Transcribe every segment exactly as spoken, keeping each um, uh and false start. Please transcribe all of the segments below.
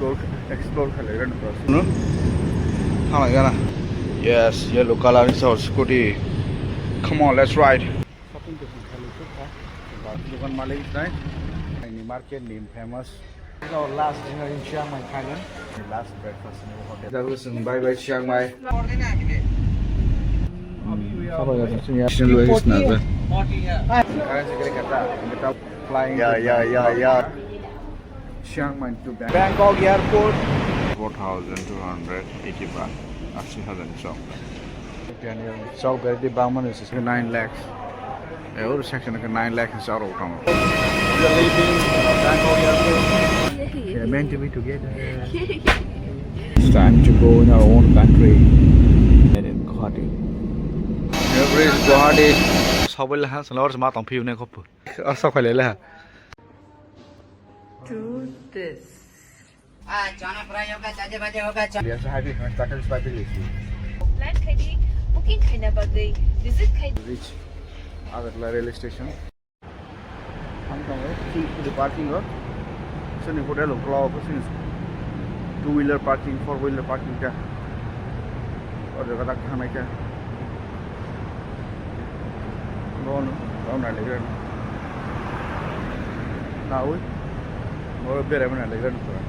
Explore khalai rani bro. No? Thanglai gana. Yes, yellow color is our scooty. Come on, let's ride. Shopping to Singkha Luchuk ha. Dukan malik nai. Ini market ni famous. This is our last dinner in Chiang Mai, Thailand. The last breakfast in our hotel. Jago sung bye bye Chiang Mai. Sabo ya sung ya. Sing lu is na. Currency kere kata. Flying. Yeah, yeah, yeah, yeah. Chiang Mai to Bang-, Bangkok airport. Four thousand two hundred eighty baht, ashi hajar ni chok. Chok gari di bang mani se nine lakhs. Eh, ur section ke nine lakhs ni chok rok tong. We are leaving, uh, Bangkok airport. We are meant to be together. It's time to go in our own country. And in Guwahati. Here is Guwahati. Sabai le ha, salawar sama tong phiu ne khop. Asa khailele ha. To this. Ah, chana fry hoga, taze bhaji hoga, cha- Liya sa hai bhi, takan spicy liya. Plan khaidi, booking khaina bagwi, visit khai- Reach Agartala rail station. Ang tongo, sini parking o. Sini hotel o, club o, sini two wheeler parking, four wheeler parking ta. O jaga tak thangnai khe. Bono, bono nailaikhe. Naui. Boro berai mani nailaikhe nukha.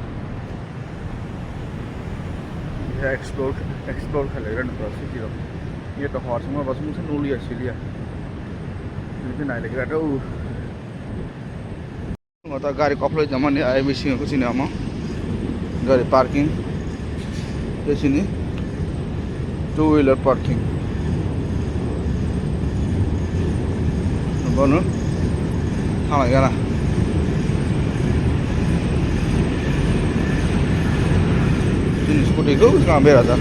Ya explore, explore khalaigra nukha city rok. Ye to hor songma basmung se nulia silia. Nukhe nailaikhe to. Ngo ta gari koplai jamani ai bisingo kuchini amo. Gari parking. Te sini two wheeler parking. Bono. Thanglai gana. Sini scooty ko sini berajak.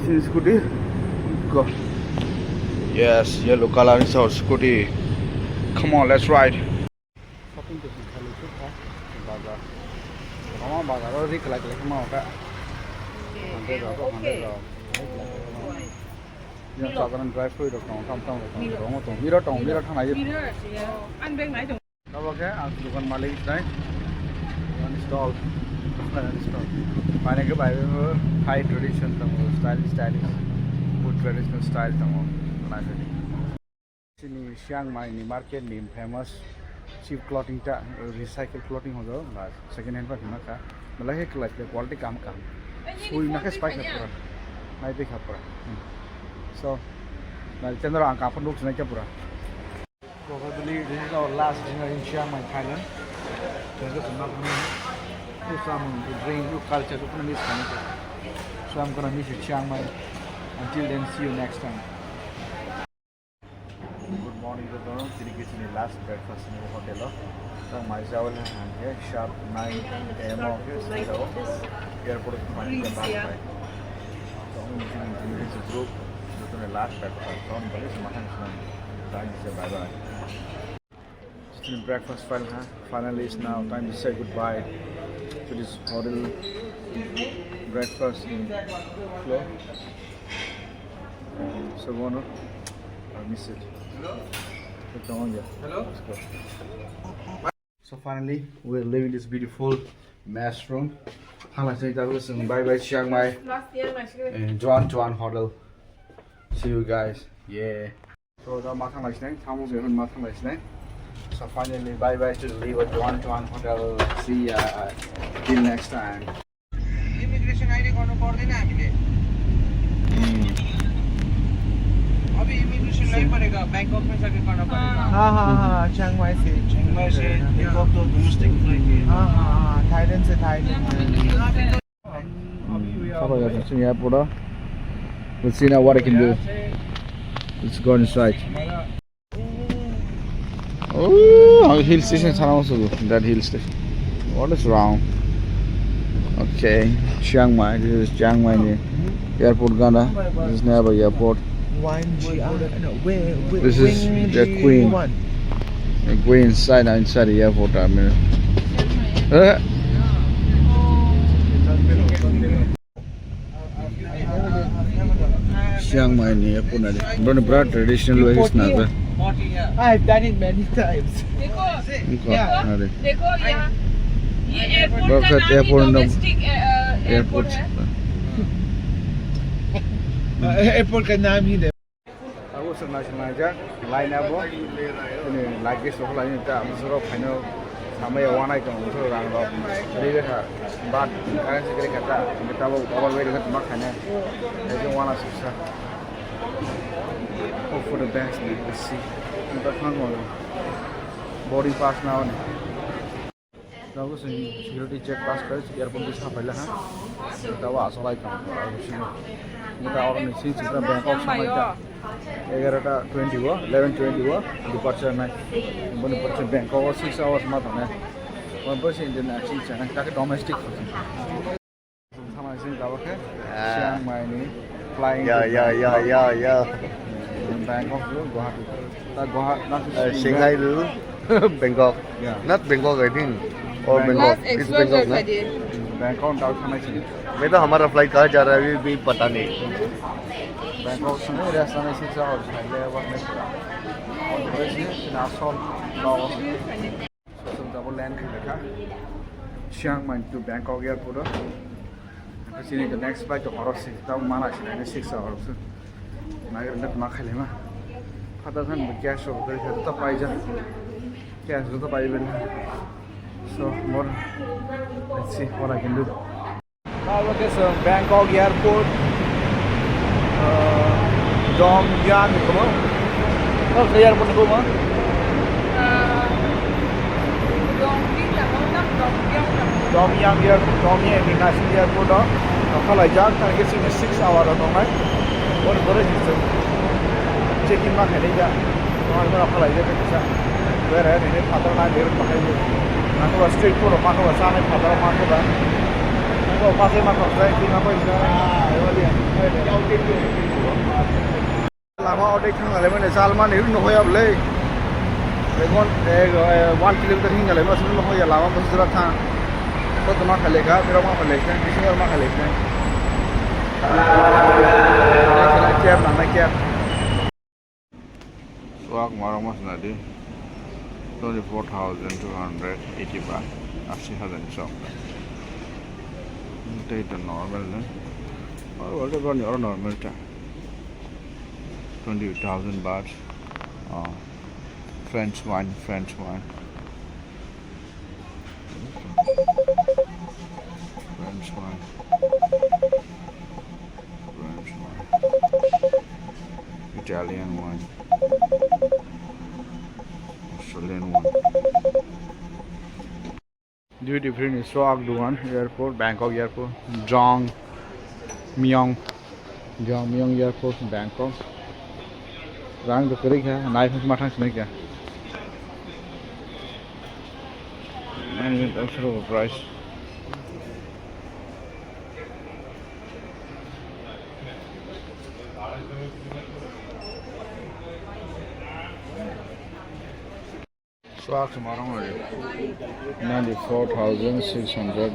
Sini scooty. Go. Yes, yellow color is our scooty. Come on, let's ride. Shopping to Singkha Luchuk ha. Bazar. Mama bazar o ri kalai kalai ma ka. Hundred rok, hundred rok. Yang sabaran dry fruit rok tong, tam tam rok tong. Miro tong, miro thanai. Miro ase ya. An bag nai tong. Abo khe ang dukan malik nai. Dukan stall. Stall. Mane khe bai Thai tradition tongo, style, stylish. Food traditional style tongo. Nai tong. Chini Chiang Mai ni market ni famous cheap clothing ta, recycle clothing hodo, ba second hand ba hima kha. Belai khe kwlai khe quality kaham kaham. Sui na khe spike na pura. Nai bikha pura. Hmm. So, na tendor ang kaphar nuk sinai khe pura. Probably this is our last dinner in Chiang Mai, Thailand. Thank you so much. Food, some drink, food culture, food miss. So I'm gonna miss you, Chiang Mai. Until then, see you next time. Good morning, everyone. Tini ke chini last breakfast ni hotel o. Tang mai chawal hai hang ke sharp nine A M o ke sai o. Airport o thang ke bang pai. Tong ni chini chini ke group. Joto ni last breakfast. Tong ni bagi sama hang sama. Tang ni se bye bye. Chini breakfast file ha. Finally, it's now time to say goodbye to this hotel breakfast in floor. So, bono, I miss it. Hello? Let's go. So finally, we're leaving this beautiful mess room. Thanglai sini ta bye bye Chiang Mai. And Joan Joan Hotel. See you guys. Yeah. So, da ma thanglai sinai, tamo se hun ma thanglai sinai. So finally, bye bye to the Liwa Joan Joan Hotel. See ya. Till next time. Immigration I D गर्नु पर्दैन हामीले। अभी इमिग्रेसन नहीं पड़ेगा, बैंकॉक में जाके करना पड़ेगा। हाँ हाँ हाँ, चियांग माई से। चियांग माई से बैंकॉक तो डोमेस्टिक फ्लाइट है। हाँ हाँ हाँ, थाईलैंड से, थाईलैंड से। Sabo ya sini airport o. Let's see now what I can do. Let's go inside. Oh, hill station sana masuk, that hill station. What is wrong? Okay, Chiang Mai. This is Chiang Mai ni airport gana. This is nearby airport. One G R, no, where, where, This is the queen. One. The queen inside, inside the airport. I mean, eh? Chiang Mai ni airport na de. Bro, ni bra traditional way is na de. I've done it many times. देखो, देखो, yeah. अरे। देखो, यहाँ, Airport ka naam hi domestic, uh, uh, airport hai. Airport ka naam hi de. Abo swk naising naijak, line abo. Ini luggage rok laini ta, bwswk rok phaino samaya wanai tongo, bwswk rang rok. Ri kha, but currency kiri kha ta, tabuk over weight kha tuma khainai. Ekdom wana suksa. Hope for the best, man. Let's see. Boarding pass na oni. Tabuk chwng security check pass khlai, airport ni sa phaila ha. Tabuk achuk lai tong, tabuk chwng. Tabuk ni sini chwng Bangkok sa mai ta. Egarota twenty o, eleven twenty o departure nai. Boni pore Bangkok o six hours ma tongnai. Boni pore Indian action channel, kaki domestic. Sama sini tabuk khe Ah. Chiang Mai ni flying Ya, to ya, ya, Bangkok. Ya, ya. Bangkok to Guwahati. Ta Guwahati, not Uh, Shanghai to Bangkok. Yeah. Not Bangkok, I think. Or Bangkok. Bangkok. It's Bangkok, na? Bangkok ta thana sini. मैं तो हमारा फ्लाइट कहाँ जा रहा है, अभी भी पता नहीं। Bangkok sini rest na sini sa aur sai le aur ne. Aur sini na sol. Chwng tabuk land khailai kha Chiang Mai to Bangkok airport o. Chini the next flight to horo si, tabuk mana si nai six hours se. Nagir nda ma khailai ma. Phata khan bo cash rok kari kha to paija. Cash rok to pai bela. So more, let's see what I can do. Abo khe chwng Bangkok airport, ah, Dong Yang ni kumo. Oh, airport ni kumo? Ah, Dong Yang, Dong Yang. Dong Yang airport, Dong Yang International Airport o. Nokha laijak, tang khe chini six hour o tongnai. Boni pore chwng check in ma khainai ja. Tongmani bono khalai je kisa. Bere nini phatar na lir bahai je. Nangkhe ba street food rok mankhe ba, chanai phatar rok mankhe ba. Nangkhe ba pasai mankhe ba, chai khe ma pai jina. Lama o dei thang lai mani, sal mani, no hoya bole. Egon, eh, eh, one kilometer hinga lai mas no hoya lama mas jora thang. Ko to ma khale kha, biro ma khale kha, bisingo ma khale kha. Cab nang nai cab. Swak marok mas nadi twenty four thousand two hundred eighty baht, asi hajar ni swak. Tei to normal na. Oro, oro, oro normal ta. Twenty thousand baht. Oh, French wine, French wine. French wine. French wine. Italian wine. Australian wine. Duty free ni swak dukan airport, Bangkok airport, Jong Myong, Jong Myong airport, Bangkok. Rang do kwrwi kha, nai phang ma thang sinai kha. Nine minute extra price. Swak se marang ri. Ninety four thousand six hundred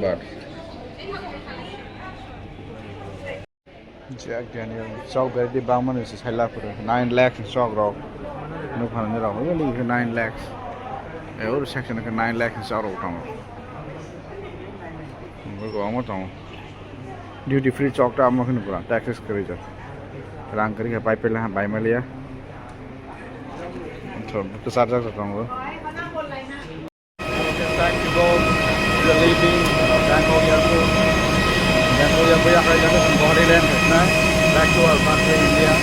baht. Jack Daniel, chok berdi bangmani se saila pura. Nine lakhs ni chok rok. Nukha ni rok. Ini ke nine lakhs. Eh, ur section ke nine lakhs ni chok rok tamo. Nunggu ko amo tamo. Duty free chok ta amo kheno pura taxes kwrwi jak. Rang kwrwi khe pai pele ha bai maliya. Thor buku sarjak jak tongo. Time to go. We are leaving, uh, Bangkok airport. Bangkok airport ya kaya kaya Guwahati land na. Back to our country, India.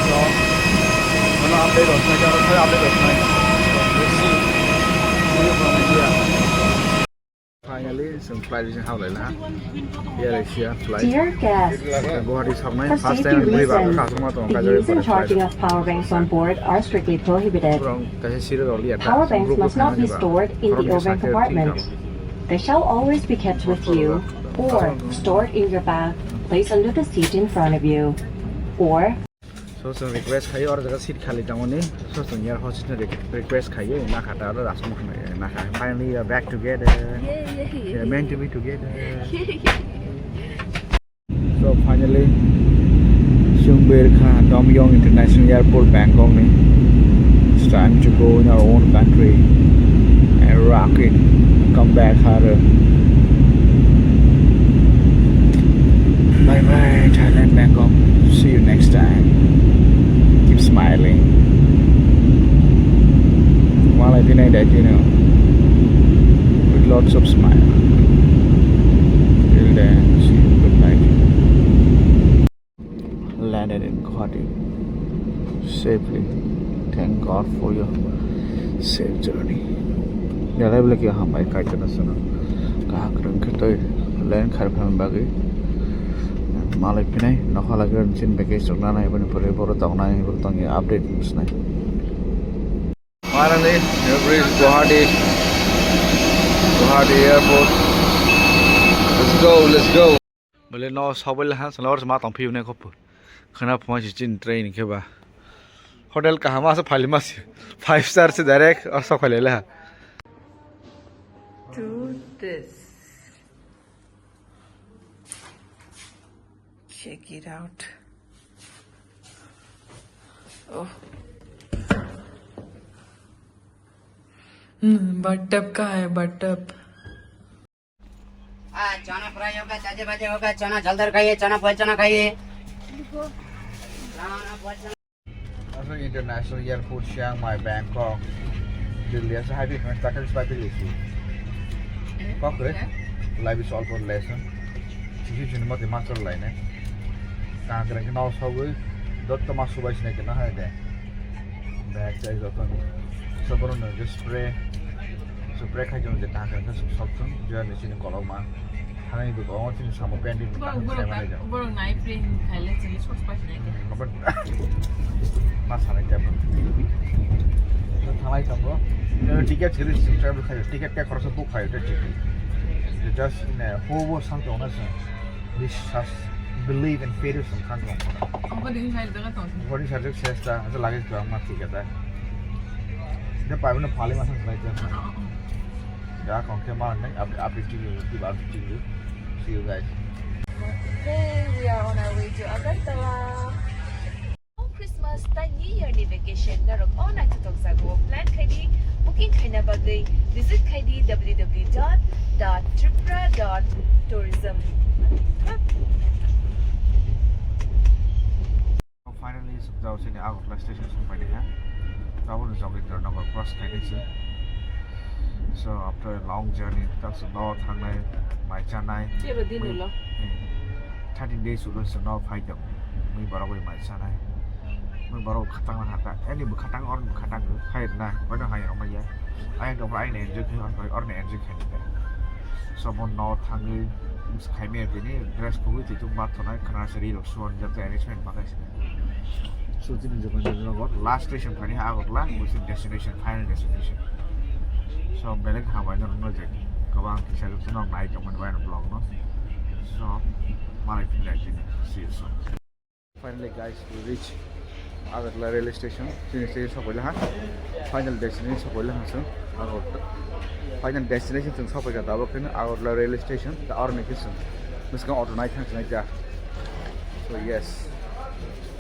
So, ano update hosnai, ano update hosnai. We'll see. See you from India. Finally, some flight is how like that. Air Asia flight. Dear guests, Guwahati saknai, for first safety time bui ba reasons, ka sama tong the ka use and charging of power banks on board are strictly prohibited. Power banks must not be stored in the open compartment. They shall always be kept with you or stored in your bag placed under the seat in front of you. Or So, chwng request khaio, oro jaga seat khali tongmani. So, chwng air hostess no re-, request khaio, nakha ta oro ras mukhnai, nakha. Finally, we are back together. Yay, yay, yay. We are meant to be together. Yay, yay, yay. So, finally, chwng berkha Dong Myung International Airport, Bangkok ni. It's time to go in our own country. Rocket, come back harder. Bye bye, Thailand, Bangkok. See you next time. Keep smiling. While I deny that, you know, with lots of smile. Till then, see you. Good night. Landed in Guwahati safely. Thank God for your safe journey. Belai belai khe hambai kaitorno chwngno kaham kwrwng khe tei land kharwi phaimani bagwi. Malai phinai nokha lagwi chin package rok nanai, aboni pore boro tongnai, boro tongya update wngsinai. Finally, we have reached Guwahati, Guwahati airport. Let's go, let's go. Bole no sobai le ha, sala or ma tong phiu ne khop. Khana phuma si chin train khe ba. Hotel kaham asa phali ma si. Five star se direct or sok phali le ha. To this. Check it out. Oh. Hmm, bathtub kaha hai, bathtub? आज चना फ्राई होगा, चाचे बाजे होगा, चना जलदर खाइए, चना फल चना खाइए। चना फल चना। International Airport, Chiang Mai, Bangkok, Delhi, asa highway khe takal sbai twi su. Kok re? Life is all for lesson. Sisi sini mati master line eh. Kang kere kena osogwi dot to mas subai sini kena hai de. Bag size joto ni. Soboro no just spray. Spray khai jong je kang kere kena sok sok chung. Jua ni sini kolok ma. Thangwi bo omo chini samo pending. Borok, borok, borok nai pre hin khaile chini sok spai sinai khe. Obo ma sanai khe bo. Thanglai tongo. Ticket siri travel khai, ticket khe khoroksa book khai, ticket. Just in a hobo sang tongna se. This has believe in faith sang tong. Obo din khai daga tong. Body sarjak sesta, asa lagi tuang ma ticket ta. Dia pai mana pali masang sai ta. Da kong khe ma nai, up-, update chini, keep update chini. See you guys. Today we are on our way to Agartala. Christmas tei New Year ni vacation norok o naithothok jagao plan khaidi. Booking khaina bagwi visit khaidi w w w dot tripura dot tourism. Finally, sukjao chini Agartala station song paidi ha. Tabuk ni Jogendra Nagar cross khaidi se. So, after a long journey, tal se no thangnai, mai chanai. Chebo din ulo. Hmm. Thirteen days ulo se no phai tong. Mui borok bai mai chanai. Mui borok khatang na hata. Ani bu khatang or bu khatang hai na. Bono hai rok maya. Ayang dong ai ne enjoy khai or ne enjoy khai. So, bo no thangwi khaimaya tini dress kubui twi tung ma thonai khana se ri rok suan jate arrangement ma khai. So, chini Jogendra Nagar last station thani Agartala, which is destination, final destination. So, belek hambai no rwngno je kwbang kisa rwngno nai tongmani bai no vlog no. So, malai phinlai chini. See you soon. Finally, guys, we reach Agartala railway station. Chini station sokoila ha. Final destination sokoila ha so. Agartala. Final destination chwng sokoika tabuk khe Agartala railway station. Ta aroni khe chwng bwskango auto nai thang sinai ja. So, yes.